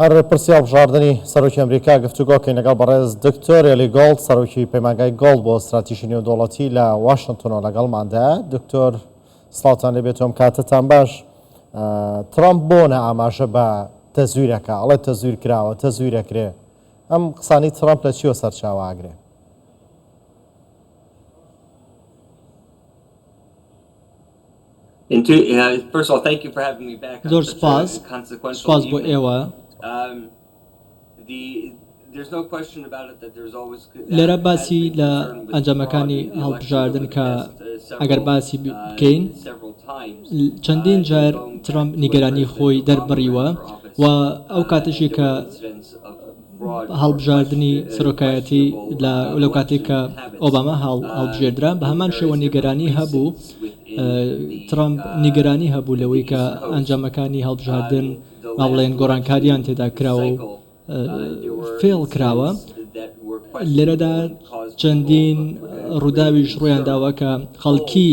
هەر پرسی هەڵبژاردنی سەرۆکی ئەمریکا گفتوگۆکەین لەگەڵ بەڕێز دکتۆر ئێلی گۆڵد سەرۆکی پەیمانگای گۆڵد بۆ ستراتیژی نێودەوڵەتی لە واشنتۆنەوە لەگەڵماندایە. دکتۆر سڵاوتان لێبێت ئەم کاتەتان باش. ترامپ بۆنە ئاماژە بە تەزویرەکە ئەڵێ تەزویر کراوە تەزویرەکرێ ئەم قسانی ترامپ لە چیوە سەرچاوە ئاگرێ؟ زۆر سوپاس، سوپاس بۆ ئێوە. لێرە باسی لە ئەنجامەکانی هەڵبژاردن کە ئەگەر باسی بکەین چەندین جار ترەمپ نیگەرانی خۆی دەربڕیوە و ئەو کاتەشی کە هەڵبژاردنی سەرۆکایەتی لە لەو کاتێک کە ئۆباما هەڵبژێردرا بە هەمان شێوە نیگەرانی هەبوو ترامپ نیگەرانی هەبوو لەوەی کە ئەنجامەکانی هەڵبژاردن با بڵێن گۆڕانکاریان تێدا کراوە و فێڵ کراوە لێرەدا چەندین ڕووداویش ڕوویان داوە کە خەڵکی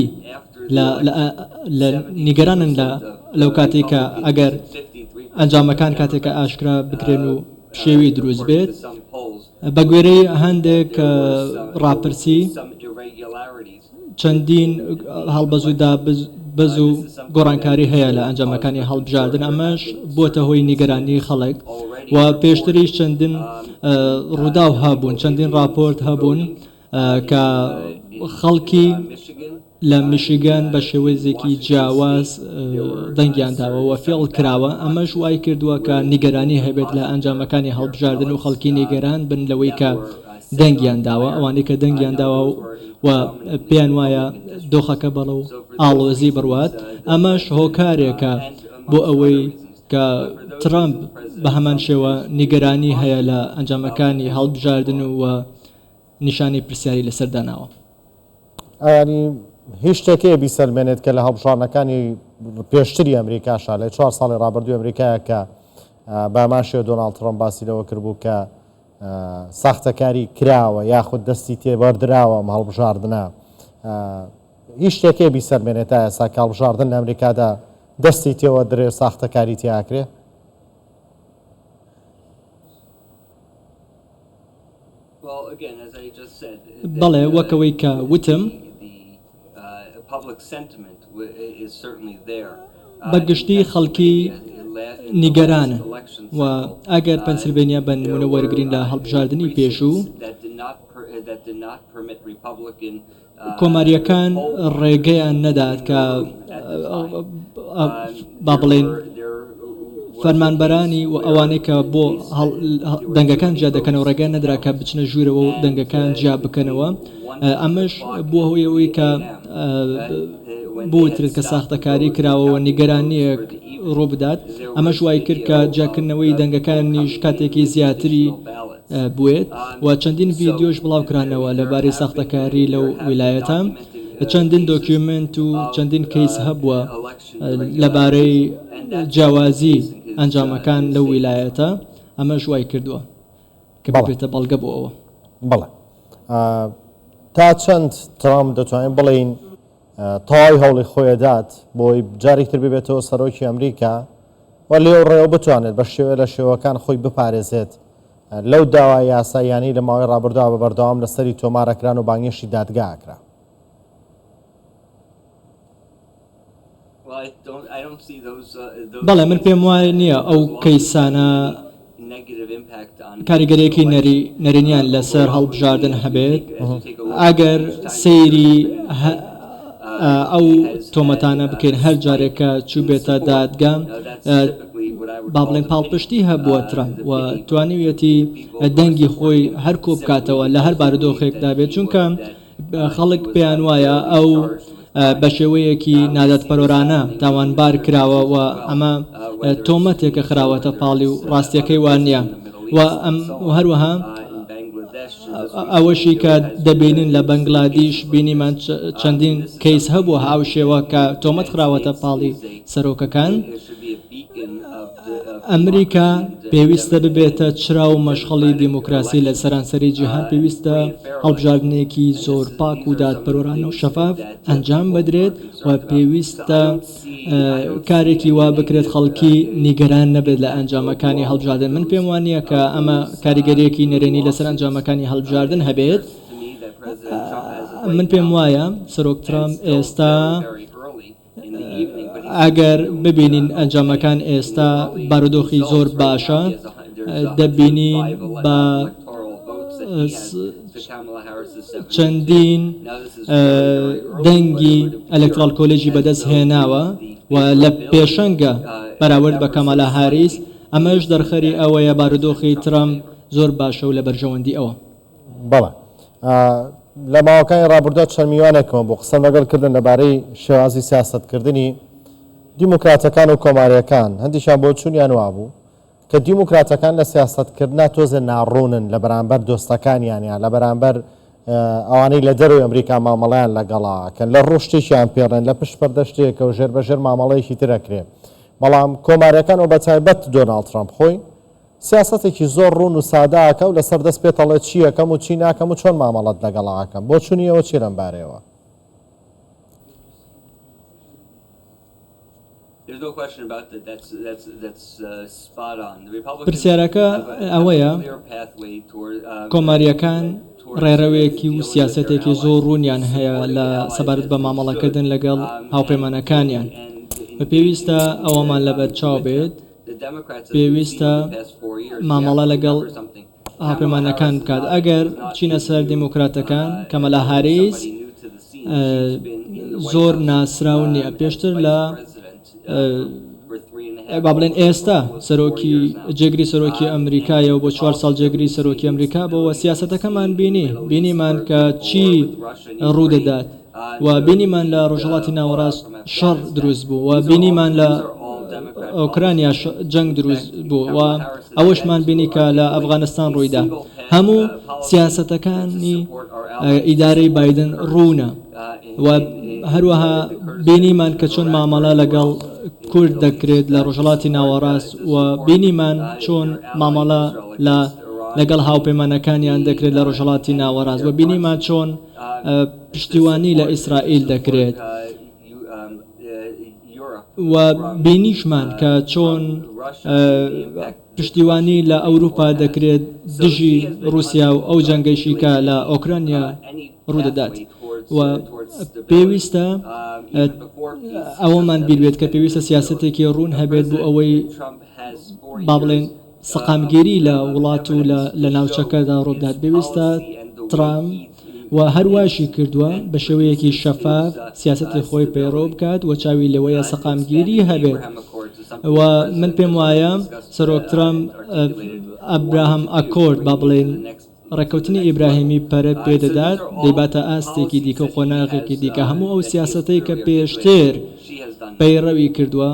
لە نیگەرانن لە لەو کاتێک کە ئەگەر ئەنجامەکان کاتێک کە ئاشکرا بکرێن و پشێوی دروست بێت بە گوێرەی هەندێک ڕاپرسی چەندین هەڵبەز و دابەز و گۆڕانکاری هەیە لە ئەنجامەکانی هەڵبژاردن ئەمەش بۆتە هۆی نیگەرانی خەڵک و پێشتریش چەندین ڕووداو هەبوون چەندین ڕاپۆرت هەبوون کە خەڵکی لە میشیگان بە شێوەزێکی جیاواز دەنگیان داوە و فێڵ کراوە، ئەمەش وای کردووە کە نیگەرانی هەبێت لە ئەنجامەکانی هەڵبژاردن و خەڵکی نیگەران بن لەوەی کە دەنگیان داوە، ئەوانەی کە دەنگیان داوە و پێیان وایە دۆخەکە بەڵەو ئاڵۆزی بڕوات، ئەمەش هۆکارێکە بۆ ئەوەی کە ترەمپ بە هەمان شێوە نیگەرانی هەیە لە ئەنجامەکانی هەڵبژاردن و نیشانەی پرسیاری لەسەر داناوە. ئەیانی هیچ شتێک هەیە بیسەلمێنێت کە لە هەڵبژاردنەکانی پێشتری ئەمریکاشا لە چوار ساڵی ڕابردووی ئەمریکایە کە بە هەمان شێوە دۆناڵد ترەمپ باسی لەوە کردبوو کە ساختەکاری کراوە یاخود دەستی تێبەردراوە ئەم هەڵبژاردنە هیچ شتێک هەیە بیسەلمێنێت تا ئێستا کە هەڵبژاردن لە ئەمریکادا دەستی تێوە درێ و ساختەکاری تیاکرێ؟ بەڵێ، وەک ئەوەی کە وتم، بە گشتی خەڵکی نیگەرانن و ئەگەر پەنسلڤێنیا بە نموونە وەرگرین لە هەڵبژاردنی پێشوو، کۆمارییەکان ڕێگەیان نەدات کە با بڵێین فەرمانبەرانی و ئەوانەی کە بۆ دەنگەکان جیا دەکەنەوە ڕێگەیان نەدرا کە بچنە ژوورەوە و دەنگەکان جیا بکەنەوە ئەمەش بووە هۆی ئەوەی کە بوترێت کە ساختەکاری کراوەوە نیگەرانییەک ڕووبدات ئەمەش وای کرد کە جیاکردنەوەی دەنگەکانیش کاتێکی زیاتری بوێت و چەندین ڤیدیۆش بڵاوکرانەوە لەبارەی ساختەکاری لەو ویلایەتە چەندین document و چەندین کەیس هەبووە لەبارەی جیاوازی ئەنجامەکان لەو ویلایەتە ئەمەش وای کردووە کە ببێتە بەڵگە بۆ ئەوە. بەڵێ تا چەند ترامپ دەتوانین بڵێین تەواوی هەوڵی خۆی ئەدات بۆی جارێک تر ببێتەوە سەرۆکی ئەمریکا و لێو ڕێوە بتوانێت بە شێوە لە شێوەکان خۆی بپارێزێت لەو داوا یاساییانەی لە ماوەی ڕابردووە بە بەردەوام لەسەری تۆمارەکران و بانگێشتی دادگا ئەکرا. بەڵێ من پێم وایە نییە ئەو کەیسانە کاریگەریەکی نەرێنیان لەسەر هەڵبژاردن هەبێت ئەگەر سەیری ئەو تۆمەتانە بکەین هەر جارێک کە چووبێتە دادگا با بڵێن پاڵپشتی هەبووە ترامپ و توانیویەتی دەنگی خۆی هەر کۆ بکاتەوە لە هەر بارودۆخێکدا بێت چونکە خەڵک پێیان وایە ئەو بە شێوەیەکی نادادپەروەرانە تاوانبار کراوە و ئەمە تۆمەتێکە خراوەتە پاڵی و ڕاستیەکەی وا نییە و ئەم و هەروەها ئەوەشی کە دەبینین لە بەنگلادیش بینیمان چەندین کەیس هەبووە هاوشێوە کە تۆمەت خراوەتە پاڵی سەرۆکەکان. ئەمریکا پێویستە ببێتە چرا و مەشخەڵی دیموکراسی لە سەرانسەری جیهان، پێویستە هەڵبژاردنێکی زۆر پاک و دادپەروەرانە و شەفاف ئەنجام بدرێت و پێویستە کارێکی وا بکرێت خەڵکی نیگەران نەبێت لە ئەنجامەکانی هەڵبژاردن. من پێم وا نییە کە ئەمە کاریگەرییەکی نەرێنی لەسەر ئەنجامەکانی هەڵبژاردن هەبێت. من پێم وایە سەرۆک ترەمپ ئێستا ئەگەر ببینین ئەنجامەکان ئێستا بارودۆخی زۆر باشە، دەبینین بە چەندین دەنگی Electoral College ی بەدەست هێناوە و لە پێشەنگە بەراورد بە کامالا هاریس، ئەمەش دەرخەری ئەوەیە بارودۆخی ترەمپ زۆر باشە و لە بەرژەوەندی ئەوە. بەڵێ لە ماوەکانی ڕابردوودا چەند میوانێکم بوو قسەم لەگەڵ کردن لەبارەی شێوازی سیاسەتکردنی دیموکراتەکان و کۆماریەکان هەندێکیان بۆچوونیان وابوو کە دیموکراتەکان لە سیاسەتکردنا تۆزێ ناڕوونن لە بەرامبەر دۆستەکانیان یان لە بەرامبەر ئەوانەی لە دەرەوەی ئەمریکا مامەڵەیان لەگەڵا کەن لە ڕوو شتێکیان پێڵێن لە پشت پەردە شتێکە و ژێر بە ژێر مامەڵەیەکی تر ئەکرێ بەڵام کۆماریەکان و بە تایبەت دۆناڵد ترەمپ خۆی سیاسەتێکی زۆر ڕوون و سادە ئەکا و لەسەر دەست پێت ئەڵێ چی ئەکەم و چی ناکەم و چۆن مامەڵەت لەگەڵا ئەکەم. بۆچوونی ئێوە چیە لەم بارەیەوە؟ پرسیارەکە ئەوەیە کۆمارییەکان ڕێڕەوێکی و سیاسەتێکی زۆر ڕوونیان هەیە لە سەبارەت بە مامەڵەکردن لەگەڵ هاوپەیمانەکانیان و پێویستە ئەوەمان لەبەرچاو بێت پێویستە مامەڵە لەگەڵ هاوپەیمانەکان بکات ئەگەر بچینە سەر دیموکراتەکان کەمەلا هاریس زۆر ناسراو نییە پێشتر لە با بڵێن ئێستا سەرۆکی جێگری سەرۆکی ئەمریکایە و بۆ چوار ساڵ جێگری سەرۆکی ئەمریکا بۆوە سیاسەتەکەمان بینی بینیمان کە چی ڕوودەدات و بینیمان لە ڕۆژهەڵاتی ناوەڕاست شەڕ دروست بوو و بینیمان لە ئۆکرانیا جەنگ دروست بوو و ئەوەشمان بینی کە لە ئەفغانستان ڕوویدا. هەموو سیاسەتەکانی ئیدارەی بایدن ڕوونە و هەروەها بینیمان کە چۆن مامەڵە لەگەڵ کورد دەکرێت لە ڕۆژهەڵاتی ناوەڕاست و بینیمان چۆن مامەڵە لە لەگەڵ هاوپەیمانەکانیان دەکرێت لە ڕۆژهەڵاتی ناوەڕاست و بینیمان چۆن پشتیوانی لە ئیسرائیل دەکرێت و بینیشمان کە چۆن پشتیوانی لە ئەوروپا دەکرێت دژی رووسیا و ئەو جەنگەیشی کە لە ئۆکرانیا ڕوودەدات و پێویستە ئەوەمان بیربێت کە پێویستە سیاسەتێکی ڕوون هەبێت بۆ ئەوەی با بڵێن سەقامگیری لە وڵات و لە ناوچەکەدا ڕووبدات، پێویستە ترامپ و هەرواشی کردووە بە شێوەیەکی شەفاف سیاسەتی خۆی پەیڕەو بکات و چاوی لەوەیە سەقامگیری هەبێت و من پێم وایە سەرۆک ترامپ Abraham Accord با بڵێین ڕێککەوتنی ئیبراهیمی پەرە پێدەدات دەیباتە ئاستێکی دیکە و قۆناغێکی دیکە هەموو ئەو سیاسەتەی کە پێشتر پەیڕەوی کردووە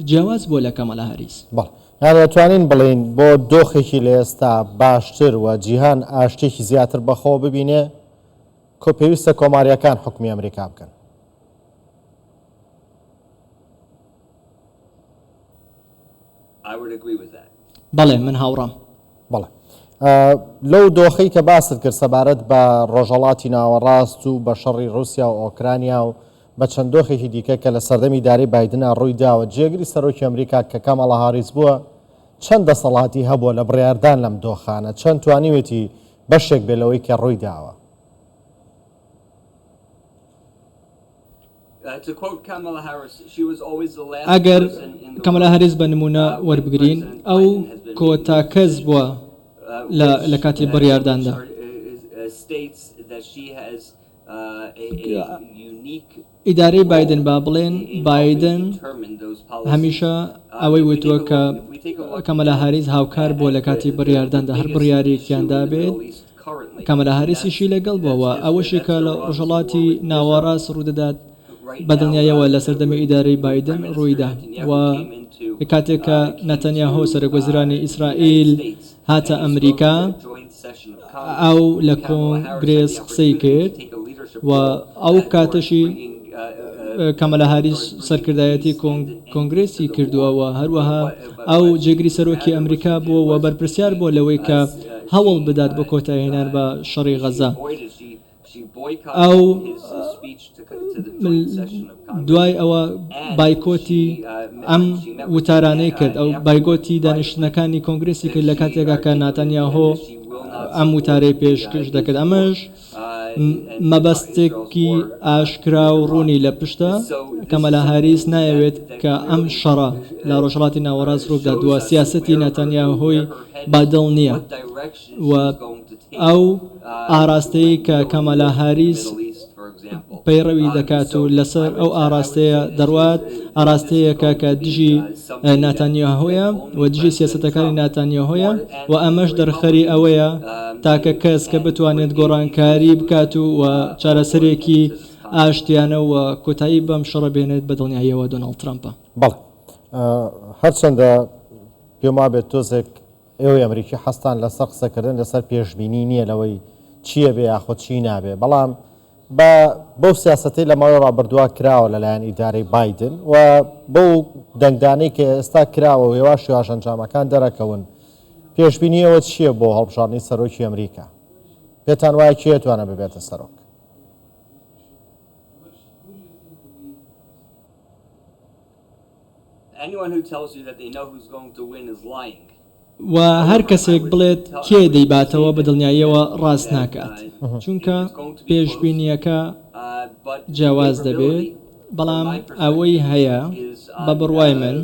جیاواز بووە لە کامالا هاریس. بەڵێ. یانی ئەتوانین بڵێین بۆ دۆخێکی لە ئێستا باشتر و جیهان ئاشتییەکی زیاتر بەخۆوە ببینێ کۆ پێویستە کۆمارییەکان حوکمی ئەمریکا بکەن. بەڵێ من هاوڕام. بەڵێ. لەو دۆخەی کە باست کرد سەبارەت بە ڕۆژهەڵاتی ناوەڕاست و بە شەڕی ڕووسیا و ئۆکرانیا و بە چەند دۆخێکی دیکە کە لە سەردەمی ئیدارەی بایدنا ڕووی داوە، جێگری سەرۆکی ئەمریکا کە کامالا هاریس بووە، چەند دەسەڵاتی هەبووە لە بڕیاردان لەم دۆخانە، چەند توانیوێتی بەشێک بێت لەوەی کە ڕووی داوە؟ ئەگەر کامالا هاریس بە نموونە وەربگرین، ئەو کۆتا کەس بووە لە کاتی بڕیارداندا. ئیدارەی بایدن با بڵێن بایدن هەمیشە ئەوەی وتووە کە کامالا هاریس هاوکار بووە لە کاتی بڕیارداندا هەر بڕیارێکیان دابێت کامالا هاریسیشی لەگەڵ بووە و ئەوەشی کە لە ڕۆژهەڵاتی ناوەڕاست ڕوودەدات بە دڵنیایەوە لە سەردەمی ئیدارەی بایدن ڕوویدا و کاتێک کە نەتەنیاهۆ سەرۆکوەزیرانی ئیسرائیل هاتە ئەمریکا ئەو لە کۆنگرێس قسەی کرد و ئەو کاتەشی. کامالا هاریس سەرکردایەتی کۆنگرێسی کردووە و هەروەها ئەو جێگری سەرۆکی ئەمریکا بووە و بەرپرسیار بووە لەوەی کە هەوڵ بدات بۆ کۆتایهێنان بە شەڕی غەزە. ئەو دوای ئەوە بایکۆتی ئەم وتارانەی کرد، ئەو بایگۆتی دانیشتنەکانی کۆنگرێسی کرد لە کاتێکا کە ناتانیاهۆ ئەم وتارەی پێشکەش دەکرد. ئەمەش مەبەستێکی ئاشکرا و ڕوونی لە پشتە، کامالا هاریس نایەوێت کە ئەم شەڕە لە ڕۆژهەڵاتی ناوەڕاست ڕووبدات و سیاسەتی ناتانیاهۆی بە دڵ نییە و ئەو ئاراستەیەی کە کامالا هاریس پەیڕەوی دەکات و لەسەر ئەو ئاراستەیە دەڕوات، ئاراستەیەکە کە دژی ناتانیاهۆیە و دژی سیاسەتەکانی ناتانیاهۆیە و ئەمەش دەرخەری ئەوەیە تاکە کەس کە بتوانێت گۆڕانکاری بکات و و چارەسەرێکی ئاشتیانە و کۆتایی بەم شەڕە بێنێت بە دڵنیاییەوە دۆناڵد ترەمپە. بەڵێ هەرچەندە پێم وابێت تۆزێک ئێوەی ئەمریکی حەزتان لەسەر قسەکردن لەسەر پێشبینی نییە لەوەی چییە بێ یاخود چی نابێ، بەڵام بە بەو سیاسەتەی لە ماوەی ڕابردووە کراوە لەلایەن ئیدارەی بایدن و بەو دەنگدانەی کە ئێستا کراوە و هێواش هێواش ئەنجامەکان دەرەکەون، پێشبینی ئێوە چییە بۆ هەڵبژاردنی سەرۆکی ئەمریکا؟ پێتان وایە کێ ئەتوانێت ببێتە سەرۆک؟ و هەر کەسێک بڵێت کێ دەیباتەوە بە دڵنیاییەوە ڕاست ناکات، چونکە پێشبینییەکە جیاواز دەبێت، بەڵام ئەوەی هەیە بە بڕوای من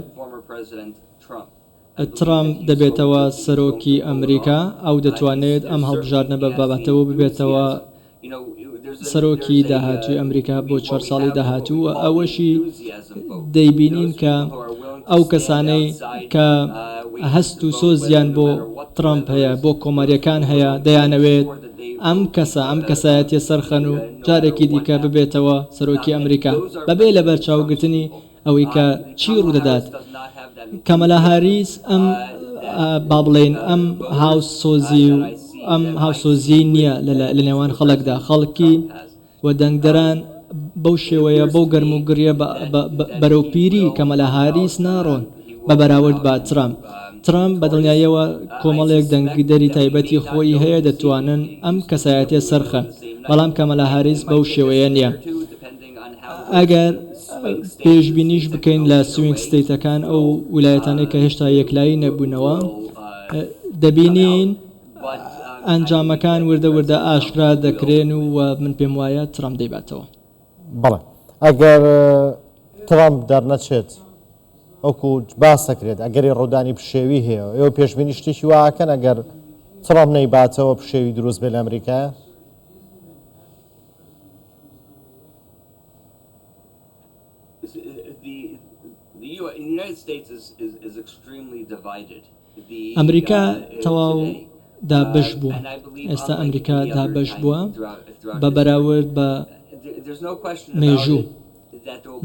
ترەمپ دەبێتەوە سەرۆکی ئەمریکا، ئەو دەتوانێت ئەم هەڵبژاردنە بباتەوە و ببێتەوە سەرۆکی داهاتووی ئەمریکا بۆ چوار ساڵی داهاتوو و ئەوەشی دەیبینین کە ئەو کەسانەی کە هەست و سۆزیان بۆ ترەمپ هەیە، بۆ کۆمارییەکان هەیە، دەیانەوێت ئەم کەسە، ئەم کەسایەتییە سەرخەن و جارێکی دیکە ببێتەوە سەرۆکی ئەمریکا بەبێ لەبەرچاوگرتنی ئەوەی کە چی ڕوودەدات. کامالا هاریس ئەم با بڵێین ئەم هاوسۆزی و ئەم هاوسۆزیەی نییە لە نێوان خەڵکدا، خەڵکی و دەنگدەران بەو شێوەیە بەو گەرم و گڕیە بەرەو پیری کامالا هاریس ناڕۆن بە بەراورد بە ترامپ. ترامپ بە دڵنیاییەوە کۆمەڵێک دەنگدەری تایبەتی خۆی هەیە دەتوانن ئەم کەسایەتیە سەرخەن، بەڵام کامالا هاریس بەو شێوەیە نییە. ئەگەر پێشبینیش بکەین لە swing state ەکان، ئەو ویلایەتانەی کە هێشتا یەکلایی نەبوونەوە، دەبینین ئەنجامەکان وردە وردە ئاشکرا دەکرێن و من پێم وایە ترەمپ دەیباتەوە. بەڵێ ئەگەر ترەمپ دەرنەچێت وەکو باس دەکرێت ئەگەری ڕوودانی پشێوی هەیە، ئێوە پێشبینی شتێکی وا ئەکەن ئەگەر ترەمپ نەیباتەوە پشێوی دروست بێت لە ئەمریکایە؟ ئەمریکا تەواو دابەش بووە، ئێستا ئەمریکا دابەش بووە بە بەراورد بە مێژوو.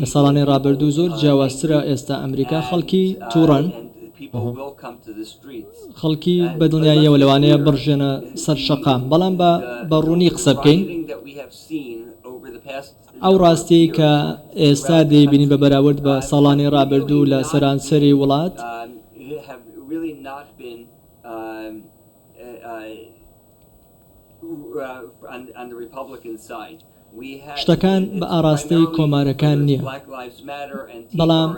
لە ساڵانی ڕابردوو زۆر جیاوازترە ئێستا ئەمریکا خەڵکی توڕەن، خەڵکی بە دڵنیاییەوە لەوانەیە بڕژێنە سەر شەقام، بەڵام با بە ڕوونی قسە بکەین، ئەو ڕاستیەی کە ئێستا دەیبینین بە بەراورد بە ساڵانی ڕابردوو لە سەرانسەری وڵات، شتەکان بە ئاڕاستەی کۆمارەکان نییە، بەڵام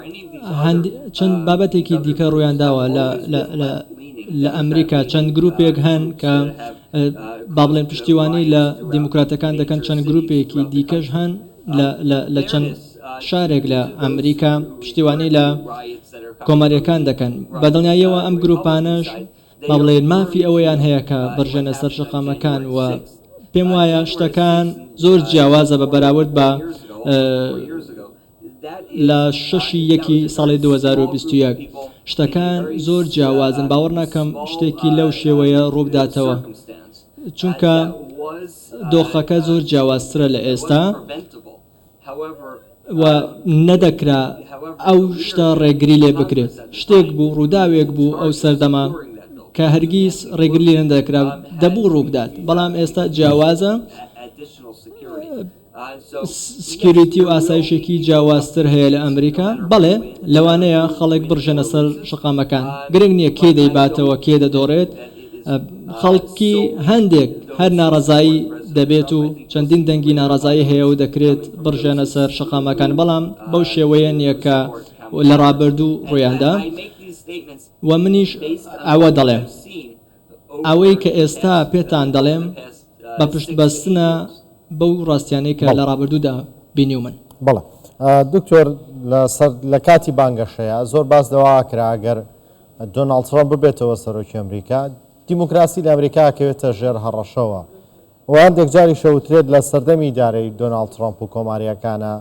چەند بابەتێکی دیکە ڕوویانداوە لە ئەمریکا، چەند گروپێک هەن کە با بڵێن پشتیوانی لە دیموکراتەکان دەکەن، چەند گروپێکی دیکەش هەن لە چەند شارێک لە ئەمریکا پشتیوانی لە کۆمارییەکان دەکەن. بە دڵنیاییەوە ئەم گروپانەش با بڵێین مافی ئەوەیان هەیە کە بڕژێنە سەر شەقامەکان و پێم وایە شتەکان زۆر جیاوازە بە بەراورد بە لە شەشی یەکی ساڵی 2021 شتەکان زۆر جیاوازن باوەڕ ناکەم شتێکی لەو شێوەیە ڕووبداتەوە چونکە دۆخەکە زۆر جیاوازترە لە ئێستا. و نەدەکرا ئەو شتە ڕێگری لێ بکرێت، شتێک بوو، ڕووداوێک بوو ئەو سەردەمە کە هەرگیز ڕێگری لێ نەدەکرا، دەبوو ڕووبدات، بەڵام ئێستا جیاوازە. security و ئاسایشێکی جیاوازتر هەیە لە ئەمریکا؟ بەڵێ، لەوانەیە خەڵک بڕژێنە سەر شەقامەکان. گرنگ نییە کێ دەیباتەوە، کێ دەدۆڕێت، خەڵکی هەندێک هەر ناڕەزایی دەبێت و چەندین دەنگی ناڕەزایی هەیە و دەکرێت بڕژێنە سەر شەقامەکان، بەڵام بەو شێوەیە نییە کە لە ڕابردوو ڕوویاندا و منیش ئەوە دەڵێم. ئەوەی کە ئێستا پێتان دەڵێم بە پشتبەستنە بەو ڕاستیانەی کە لە ڕابردوودا بینیومن. بەڵێ دکتۆر لەسەر لە کاتی بانگەشەیە زۆر باس لەوە کرا گەر دۆناڵد ترەمپ ببێتەوە سەرۆکی ئەمریکا دیموکراسی لە ئەمریکا ئەکەوێتە ژێر هەڕەشەوە و هەندێک جاریش ئەوترێت لە سەردەمی ئیدارەی دۆناڵد ترەمپ و کۆمارییەکانە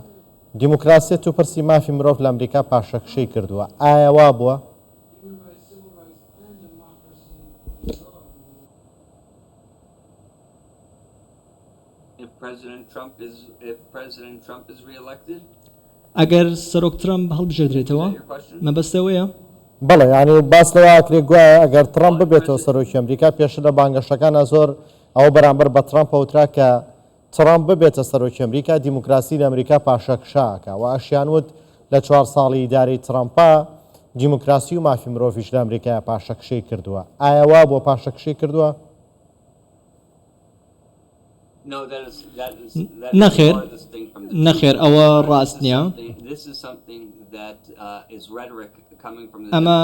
دیموکراسیەت و پرسی مافی مرۆڤ لە ئەمریکا پاشەکشەی کردووە ئایا وابووە؟ ئەگەر سەرۆک ترەمپ هەڵبژێردرێتەوە، مەبەست ئەوەیە؟ بەڵێ یانی باس لەوە ئەکرێ گوایە ئەگەر ترەمپ ببێتەوە سەرۆکی ئەمریکا، پێشتر لە بانگەشەکانا زۆر ئەوە بەرامبەر بە ترەمپ ئەوترا کە ترەمپ ببێتە سەرۆکی ئەمریکا دیموکراسی لە ئەمریکا پاشەکشە ئەکا و ئەشیان وت لە چوار ساڵی ئیدارەی ترەمپا دیموکراسی و مافی مرۆڤیش لە ئەمریکایا پاشەکشەی کردووە. ئایا وابووە پاشەکشەی کردووە؟ نەخێر، نەخێر ئەوە ڕاست نییە. ئەمە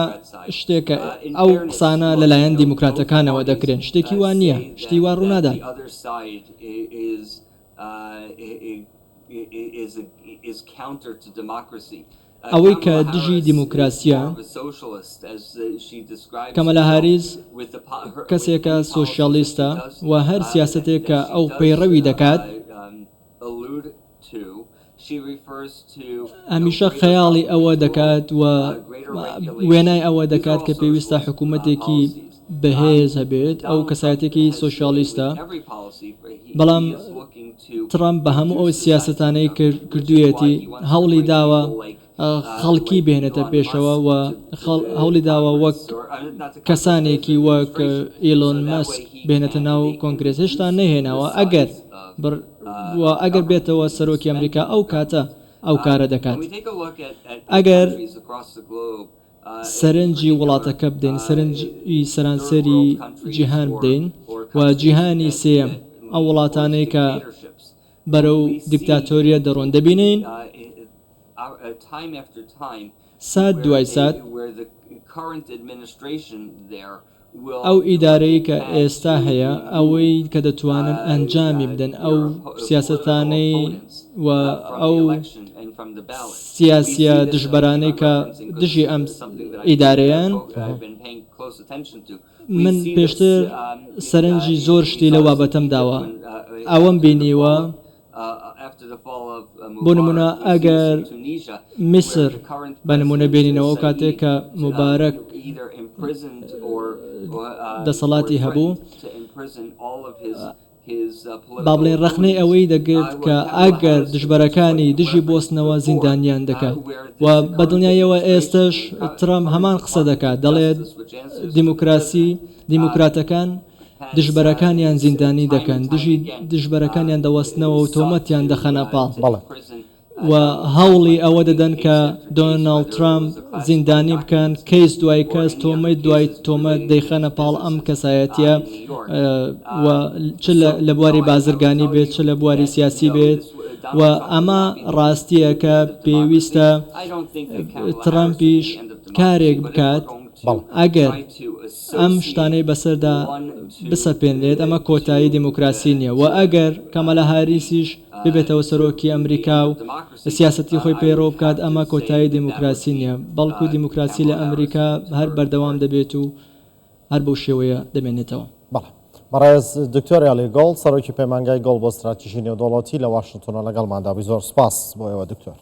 شتێکە ئەو قسانە لەلایەن دیموکراتەکانەوە دەکرێن، شتێکی وا نییە، شتی وا ڕوونادات. ئەوەی کە دژی دیموکراسییە، کەمەلا هاریس کەسێکە سۆشیالیستە و هەر سیاسەتێک کە ئەو پەیڕەوی دەکات، هەمیشە خەیاڵی ئەوە دەکات و وێنای ئەوە دەکات کە پێویستە حکوومەتێکی بەهێز هەبێت، ئەو کەسایەتێکی سۆشیالیستە، بەڵام ترەمپ بە هەموو ئەو سیاسەتانەی کردوویەتی هەوڵی داوە خەڵکی بهێنێتە پێشەوە و هەوڵی داوە وەک کەسانێکی وەک ئیلۆن مەسک بێنێتە ناو کۆنگرێس، هێشتا نەیهێناوە، ئەگەر ئەگەر بێتەوە سەرۆکی ئەمریکا ئەو کاتە ئەو کارە دەکات. ئەگەر سەرنجی وڵاتەکە بدەین، سەرنجی سەرانسەری جیهان بدەین و جیهانی سێیەم، ئەو وڵاتانەی کە بەرەو دیکتاتۆریەت دەڕۆن، دەبینین سات دوای سات ئەو ئیدارەی کە ئێستا هەیە، ئەوەی کە دەتوانن ئەنجامی بدەن، ئەو سیاسەتانەی و ئەو سیاسییە دژبەرانەی کە دژی ئەم ئیدارەیەن، من پێشتر سەرنجی زۆر شتی لەو بابەتەم داوە، ئەوەم بینیوە، بۆ نموونە ئەگەر میسر بە نموونە بێنینەوە ئەو کاتێک کە موبارەک دەسەڵاتی هەبوو، با بڵێین ڕەخنەی ئەوەی دەگرت کە ئەگەر دژبەرەکانی دژی بوەستنەوە زیندانیان دەکات و بە دڵنیاییەوە ئێستەش ترەمپ هەمان قسە دەکات دەڵێت دیموکراسی دیموکراتەکان دژبەرەکانیان زیندانی دەکەن دژی دژبەرەکانیان دەوەستنەوە و تۆمەتیان دەخەنە پاڵ. و هەوڵی ئەوە دەدەن کە دۆناڵد ترەمپ زیندانی بکەن، کەیس دوای کەس، تۆمەت دوای تۆمەت دەیخەنە پاڵ ئەم کەسایەتییە و چ لە بواری بازرگانی بێت، چ لە بواری سیاسی بێت و ئەمە ڕاستییەکە پێویستە ترەمپیش کارێک بکات ئەگەر ئەم شتانەی بەسەردا بسەپێنرێت ئەمە کۆتایی دیموکراسی نییە و ئەگەر کامالا هاریسیش ببێتەوە سەرۆکی ئەمریکا و سیاسەتی خۆی پەیڕەو بکات ئەمە کۆتایی دیموکراسی نییە بەڵکو دیموکراسی لە ئەمریکا هەر بەردەوام دەبێت و هەر بەو شێوەیە دەمێنێتەوە. بەڵێ. بەڕێز دکتۆر ئێلی گۆڵد، سەرۆکی پەیمانگای گۆڵد بۆ ستراتیژی نێودەوڵەتی لە واشنتۆنەوە لەگەڵماندا بووی. زۆر سوپاس بۆ ئێوە دکتۆر.